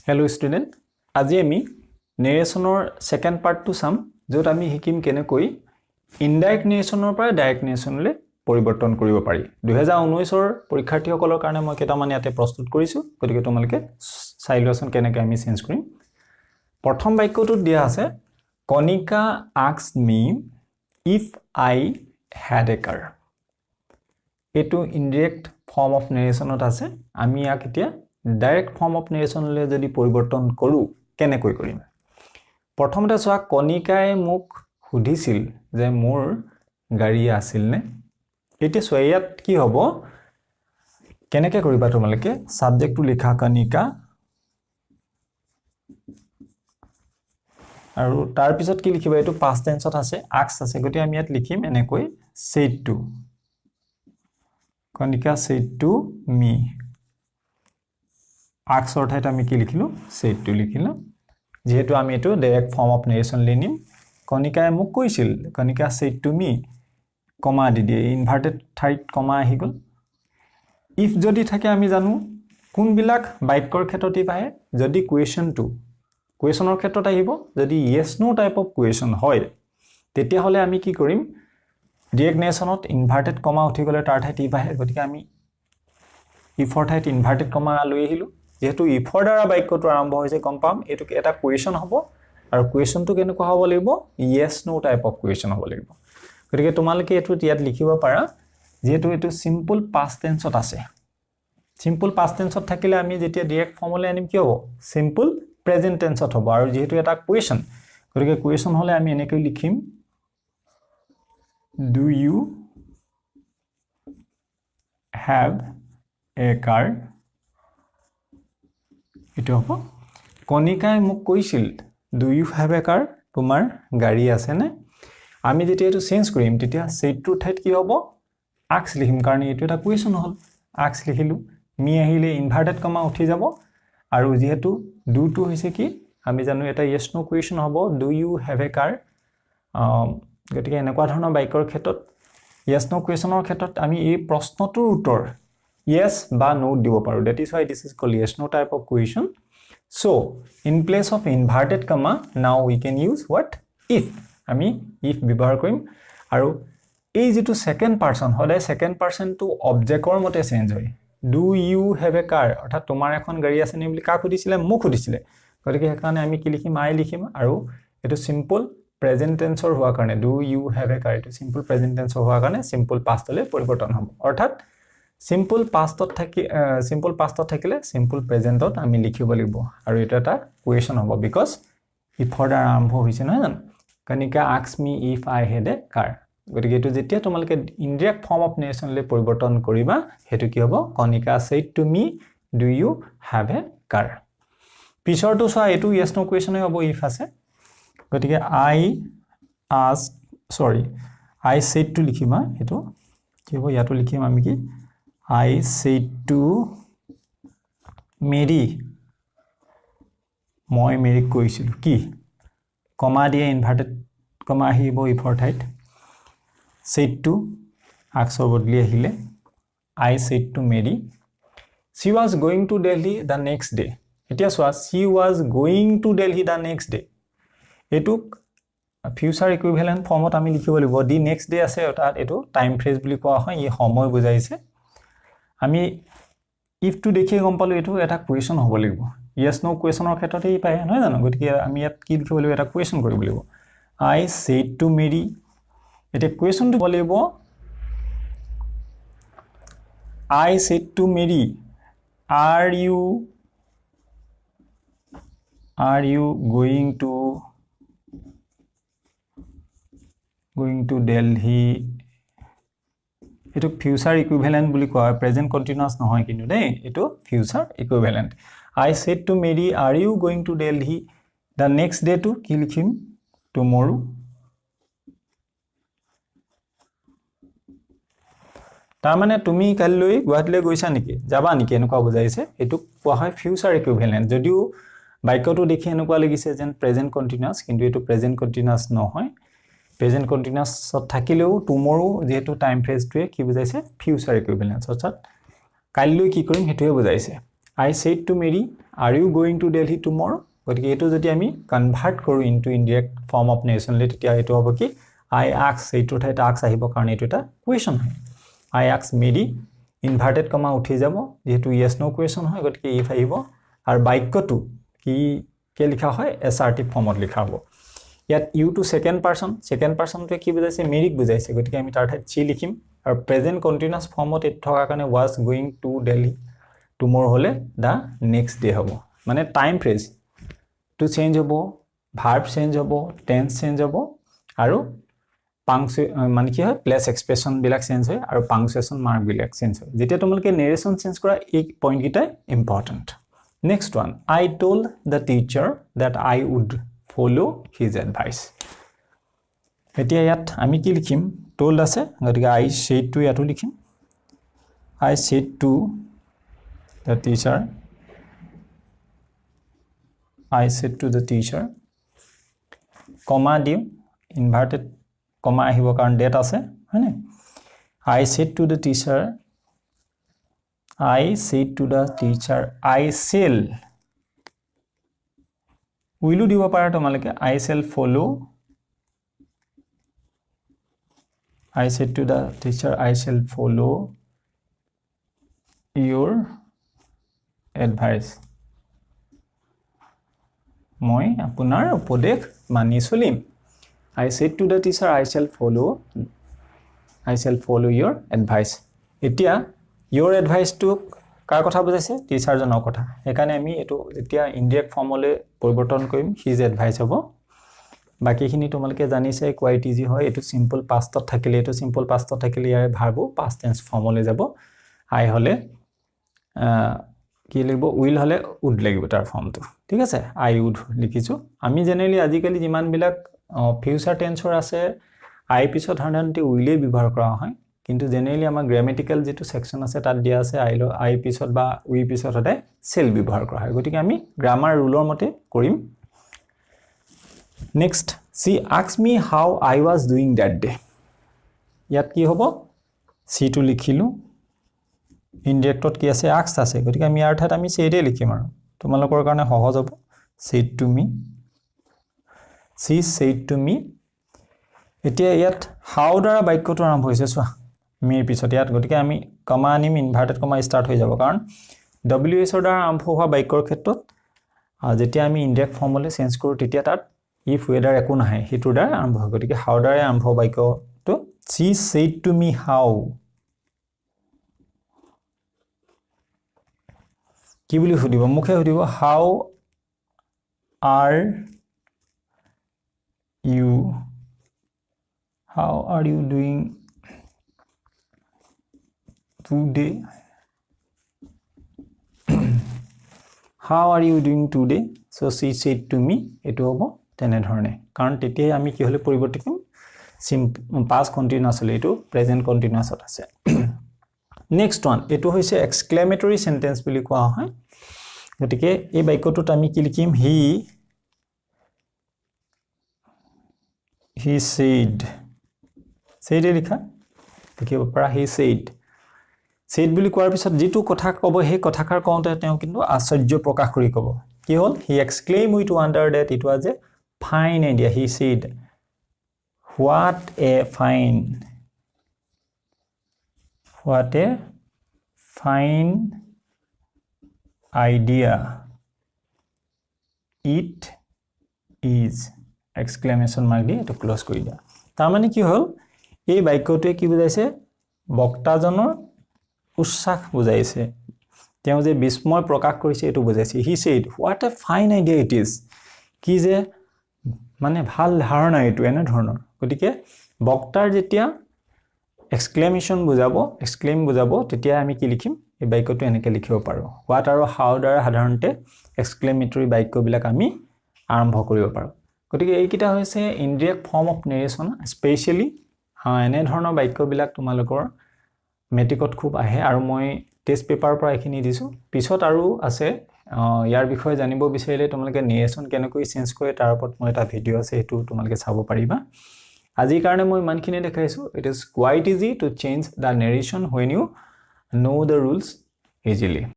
Hello' student, আজি আমি নেৰেশ্যনৰ second পাৰ্টটো চাম, য'ত আমি শিকিম কেনেকৈ ইনডাইৰেক্ট নেৰেশ্যনৰ পৰা ডাইৰেক্ট নেৰেশ্যনলৈ পৰিৱৰ্তন কৰিব পাৰি। 2019ৰ পৰীক্ষাৰ্থীসকলৰ কাৰণে মই কেইটামান ইয়াতে প্ৰস্তুত কৰিছোঁ, গতিকে তোমালোকে চাই লোৱাচোন কেনেকৈ আমি চেঞ্জ কৰিম। প্ৰথম বাক্যটোত দিয়া আছে Kanika asked me if I had a car. এইটো ইনডিৰেক্ট ফৰ্ম অফ নেৰেশ্যনত আছে। আমি ইয়াক এতিয়া ডাইৰেক্ট ফৰ্ম অফ নেৰেশ্যনলৈ যদি পৰিৱৰ্তন কৰোঁ কেনেকৈ কৰিম? প্ৰথমতে চোৱা, কণিকাই মোক সুধিছিল যে মোৰ গাড়ী আছিলনে। এতিয়া চোৱা ইয়াত কি হ'ব, কেনেকৈ কৰিবা তোমালোকে? ছাবজেক্টটো লিখা কণিকা, আৰু তাৰপিছত কি লিখিবা? এইটো পাষ্ট টেন্সত আছে, আক্স আছে, গতিকে আমি ইয়াত লিখিম এনেকৈ said to, Kanika said to me. আক্সৰ ঠাইত আমি কি লিখিলোঁ? ছেইড টু লিখিলোঁ, যিহেতু আমি এইটো ডাইৰেক্ট ফৰ্ম অফ নেৰেশ্যনলৈ নিম। কণিকাই মোক কৈছিল, Kanika said to me, comma দি দিয়ে, ইনভাৰ্টেড ঠাইত কমা আহি গ'ল। If যদি থাকে আমি জানো কোনবিলাক বাক্যৰ ক্ষেত্ৰত if আহে। যদি কুৱেশ্যনটো কুৱেশ্যনৰ ক্ষেত্ৰত আহিব, যদি yes no type of question হয় তেতিয়াহ'লে আমি কি কৰিম? ডিৰেক্ট নেৰেশ্যনত ইনভাৰ্টেড কমা উঠি গ'লে তাৰ ঠাইত if আহে, গতিকে আমি ইফৰ ঠাইত ইনভাৰ্টেড কমা লৈ আহিলোঁ। যিহেতু ইফৰ দ্বাৰা বাক্যটো আৰম্ভ হৈছে, গম পাম এইটো এটা কুৱেশ্যন হ'ব, আৰু কুৱেশ্যনটো কেনেকুৱা হ'ব লাগিব? Yes no type of question হ'ব লাগিব। গতিকে তোমালোকে এইটো ইয়াত লিখিব পাৰা, যিহেতু এইটো চিম্পুল পাষ্ট টেন্সত আছে। চিম্পুল পাষ্ট টেন্সত থাকিলে আমি যেতিয়া ডিৰেক্ট ফৰ্মলৈ আনিম কি হ'ব? চিম্পুল প্ৰেজেণ্ট টেন্সত হ'ব, আৰু যিহেতু এটা কুৱেশ্যন, গতিকে কুৱেশ্যন হ'লে আমি এনেকৈ লিখিম, do you have a car. এইটো হ'ব, কণিকাই মোক কৈছিল do you have a car, তোমাৰ গাড়ী আছেনে। আমি যেতিয়া এইটো চেঞ্জ কৰিম তেতিয়া ছেইডটোৰ ঠাইত কি হ'ব? আক্স লিখিম, কাৰণ এইটো এটা কুৱেশ্যন হ'ল। আক্স লিখিলোঁ, মি আহিলে ইনভাৰ্টেড কমা উঠি যাব, আৰু যিহেতু ডুটো হৈছে কি আমি জানো এটা য়েছ ন' কুৱেশ্যন হ'ব, do you have a car. গতিকে এনেকুৱা ধৰণৰ বাক্যৰ ক্ষেত্ৰত য়েছ ন' কুৱেশ্যনৰ ক্ষেত্ৰত আমি এই প্ৰশ্নটোৰ উত্তৰ য়েছ বা ন' দিব পাৰোঁ। That is why this is called yes no type of question. So in place of inverted comma now we can use what? If. আমি if ব্যৱহাৰ কৰিম, আৰু এই যিটো ছেকেণ্ড পাৰ্চন, সদায় ছেকেণ্ড পাৰ্চনটো অবজেক্টৰ মতে চেঞ্জ হয়। Do you have a car, অৰ্থাৎ তোমাৰ এখন গাড়ী আছেনে বুলি কাক সুধিছিলে? মোক সুধিছিলে। গতিকে সেইকাৰণে আমি কি লিখিম? আই লিখিম, আৰু এইটো চিম্পল প্ৰেজেণ্ট টেন্সৰ হোৱাৰ কাৰণে do you have a car, এইটো চিম্পল প্ৰেজেণ্ট টেন্সৰ হোৱাৰ কাৰণে চিম্পল পাষ্টলৈ পৰিৱৰ্তন হ'ব। অৰ্থাৎ চিম্পল পাষ্টত থাকি চিম্পল পাষ্টত থাকিলে চিম্পল প্ৰেজেণ্টত আমি লিখিব লাগিব, আৰু এইটো এটা কুৱেশ্যন হ'ব, because ইফৰ দ্বাৰা আৰম্ভ হৈছে, নহয় জানো? Kanika asks me if I had a car. গতিকে এইটো যেতিয়া তোমালোকে ইনডিৰেক্ট ফৰ্ম অফ নেৰেশ্যনলৈ পৰিৱৰ্তন কৰিবা সেইটো কি হ'ব? Kanika said to me do you have a car. পিছৰটো চোৱা, এইটো য়েছ ন' কুৱেশ্যনেই হ'ব, if আছে, গতিকে I ask, sorry I said to লিখিবা। এইটো কি হ'ব? ইয়াতো লিখিম আমি কি? I said to Mary, মই মেৰীক কৈছিলোঁ কি? কমা দিয়ে ইনভাৰ্টেড কমা আহিব ইফৰ ঠাইত, ছেইড টু আক্সৰ বদলি আহিলে I said to Mary she was going to Delhi the next day. এতিয়া চোৱা, she was going to Delhi the next day, এইটোক ফিউচাৰ ইকুইভেলেণ্ট ফৰ্মত আমি লিখিব লাগিব। The next day আছে, অৰ্থাৎ এইটো টাইম ফ্ৰেজ বুলি কোৱা হয়, ই সময় বুজাইছে। আমি ইফটো দেখিয়ে গম পালোঁ এইটো এটা কুৱেশ্যন হ'ব লাগিব। য়েছ ন' কুৱেশ্যনৰ ক্ষেত্ৰতেই পায়, নহয় জানো? গতিকে আমি ইয়াত কি লিখিব লাগিব? এটা কুৱেশ্যন কৰিব লাগিব। I said to Mary, এতিয়া কুৱেশ্যনটো হ'ব লাগিব I said to Mary are you going to Delhi. এইটো ফিউচাৰ ইকুইভেলেণ্ট বুলি কোৱা হয়, প্ৰেজেণ্ট কণ্টিনিউৱাছ নহয় কিন্তু দেই, এইটো future equivalent. I said to Mary are you going to Delhi the next ডেটো কি লিখিম? টুমৰো। তাৰমানে তুমি কাইলৈ গুৱাহাটীলৈ গৈছা নেকি, যাবা নেকি, এনেকুৱা বুজাইছে। এইটোক কোৱা হয় ফিউচাৰ ইকুইভেলেণ্ট। যদিও বাক্যটো দেখি এনেকুৱা লাগিছে যেন প্ৰেজেণ্ট কণ্টিনিউৱাছ, কিন্তু এইটো প্ৰেজেণ্ট কণ্টিনিউৱাছ নহয়। প্ৰেজেণ্ট কণ্টিনিউৱাছত থাকিলেও টুমৰো যিহেতু টাইম ফ্ৰেজটোৱে কি বুজাইছে? ফিউচাৰ ইকুইভেলেঞ্চ, অৰ্থাৎ কাইলৈ কি কৰিম সেইটোৱে বুজাইছে। I said to Mary are you going to Delhi tomorrow? গতিকে এইটো যদি আমি কনভাৰ্ট কৰোঁ ইনটু ইনডিৰেক্ট ফৰ্ম অফ নেৰেশ্যনলৈ, তেতিয়া এইটো হ'ব কি আই আক্স, এইটোৰ ঠাইত আক্স আহিব কাৰণ এইটো এটা কুৱেশ্যন হয়। আই আক্স মেৰী, ইনভাৰ্টেড কমা উঠি যাব যিহেতু য়েছ ন' কুৱেশ্যন হয়, গতিকে if আহিব আৰু বাক্যটো কি লিখা হয় এছাৰ্টিভ ফৰ্মত লিখা হ'ব। ইয়াত ইউটো ছেকেণ্ড পাৰ্চন, ছেকেণ্ড পাৰ্চনটোৱে কি বুজাইছে মেৰীক বুজাইছে, গতিকে আমি তাৰ ঠাইত চি লিখিম আৰু প্ৰেজেণ্ট কণ্টিনিউৱাছ ফৰ্মত এইটো থকাৰ কাৰণে was going to Delhi tomorrow হ'লে the next day হ'ব। মানে টাইম ফ্ৰেজটো চেঞ্জ হ'ব, ভাৰ্ব চেঞ্জ হ'ব, টেন্স চেঞ্জ হ'ব আৰু মানে কি হয় প্লেচ এক্সপ্ৰেশ্যনবিলাক চেঞ্জ হয় আৰু পাংচুৱেশ্যন মাৰ্কবিলাক চেঞ্জ হয়। যেতিয়া তোমালোকে নেৰেশ্যন চেঞ্জ কৰা এই পইণ্টকেইটাই important. Next one, I told the teacher that I would follow his advice. এতিয়া ইয়াত আমি কি লিখিম, টল্ড আছে গতিকে আই ছেইড টু ইয়াতো লিখিম, I said to the teacher, I said to the teacher, comma দিওঁ, ইনভাৰ্টেড কমা আহিব কাৰণ ডেট আছে হয়নে। I said to the teacher, I said to the teacher I shall, উইলো দিব পাৰা তোমালোকে, I shall follow, I said to the teacher I shall follow your advice, মই আপোনাৰ উপদেশ মানি চলিম। I said to the teacher I shall follow your advice. এতিয়া your advice-টো কাৰ কথা বুজাইছে, টিচাৰজনৰ কথা, সেইকাৰণে আমি এইটো যেতিয়া ইনডিৰেক্ট ফৰ্মলৈ পৰিৱৰ্তন কৰিম his advice হ'ব। বাকীখিনি তোমালোকে জানিছে কোৱাইট ইজি হয়। এইটো চিম্পল পাষ্টত থাকিলে, এইটো চিম্পল পাষ্টত থাকিলে ইয়াৰ ভাৰ্বো পাষ্ট টেন্স ফৰ্মলৈ যাব। আই হ'লে কি লাগিব, will হ'লে উড লাগিব তাৰ ফৰ্মটো, ঠিক আছে। আই উড লিখিছোঁ। আমি জেনেৰেলি আজিকালি যিমানবিলাক ফিউচাৰ টেন্সৰ আছে আই পিছত সাধাৰণতে উইলেই ব্যৱহাৰ কৰা হয়, কিন্তু জেনেৰেলি আমাৰ গ্ৰামেটিকেল যিটো ছেকশ্যন আছে তাত দিয়া আছে আই পিছত বা উই পিছত সদায় চেল ব্যৱহাৰ কৰা হয়, গতিকে আমি গ্ৰামাৰ ৰুলৰ মতে কৰিম। Next, she asks me how I was doing that day. ইয়াত কি হ'ব, চিটো লিখিলোঁ, ইনডিৰেক্টত কি আছে আক্স আছে, গতিকে আমি ইয়াৰ ঠাইত আমি চেইডেই লিখিম আৰু তোমালোকৰ কাৰণে সহজ হ'ব। Said to me, she said to me. এতিয়া ইয়াত হাউ দ্বাৰা বাক্যটো আৰম্ভ হৈছে চোৱা, মিৰ পিছত ইয়াত, গতিকে আমি কমা আনিম, ইনভাৰ্টেড কমা ষ্টাৰ্ট হৈ যাব, কাৰণ ডব্লিউ এইচৰ দ্বাৰা আৰম্ভ হোৱা বাক্যৰ ক্ষেত্ৰত যেতিয়া আমি ইনডাইৰেক্ট ফৰ্মলৈ চেঞ্জ কৰোঁ তেতিয়া তাত if weather একো নাহে, সেইটোৰ দ্বাৰা আৰম্ভ হয়, গতিকে হাউ দ্বাৰাই আৰম্ভ বাক্যটো। She said to me how, কি বুলি সুধিব, মোকহে সুধিব, how are you, how are you doing today, how are you doing today. So she said to me, এইটো হ'ব তেনেধৰণে, কাৰণ তেতিয়াই আমি কি হ'লে পৰিৱৰ্তন কৰিম, পাষ্ট কণ্টিনিউৱাছ হ'লে, এইটো প্ৰেজেণ্ট কণ্টিনিউৱাছত আছে। নেক্সট ওৱান, এইটো হৈছে এক্সক্লেমেটৰী চেণ্টেঞ্চ বুলি কোৱা হয়, গতিকে এই বাক্যটোত আমি কি লিখিম, হি হি ছেইড, ছেইডে লিখা লিখিব পাৰা, হি ছেইড। ছেইড বুলি কোৱাৰ পিছত যিটো কথা ক'ব সেই কথাষাৰ কওঁতে তেওঁ কিন্তু আশ্চৰ্য প্ৰকাশ কৰি ক'ব। কি হ'ল, he exclaim with wonder that it was a fine idea. He said what a fine, what a fine idea it is, exclamation mark দি এইটো ক্ল'জ কৰি দিয়া। তাৰমানে কি হ'ল, এই বাক্যটোৱে কি বুজাইছে, বক্তাজনৰ উচ্ছ্বাস বুজাইছে, তেওঁ যে বিস্ময় প্ৰকাশ কৰিছে এইটো বুজাইছে। He said what a fine idea it is, কি যে মানে ভাল ধাৰণা এইটো, এনেধৰণৰ। গতিকে বক্তাৰ যেতিয়া এক্সক্লেমেশ্যন বুজাব, এক্সক্লেইম বুজাব, তেতিয়া আমি কি লিখিম, এই বাক্যটো এনেকৈ লিখিব পাৰোঁ। What আৰু হাউ দ্বাৰা সাধাৰণতে এক্সক্লেমেটৰী বাক্যবিলাক আমি আৰম্ভ কৰিব পাৰোঁ। গতিকে এইকেইটা হৈছে indirect form of narration. Specially এনেধৰণৰ বাক্যবিলাক তোমালোকৰ মেট্ৰিকত খুব আহে আৰু মই টেষ্ট পেপাৰৰ পৰা এইখিনি দিছোঁ। পিছত আৰু আছে, ইয়াৰ বিষয়ে জানিব বিচাৰিলে তোমালোকে নেৰেশ্যন কেনেকৈ চেঞ্জ কৰে তাৰ ওপৰত মোৰ এটা ভিডিঅ' আছে, সেইটো তোমালোকে চাব পাৰিবা। আজিৰ কাৰণে মই ইমানখিনিয়ে দেখাইছোঁ। It is quite easy to change the narration when you know the rules easily.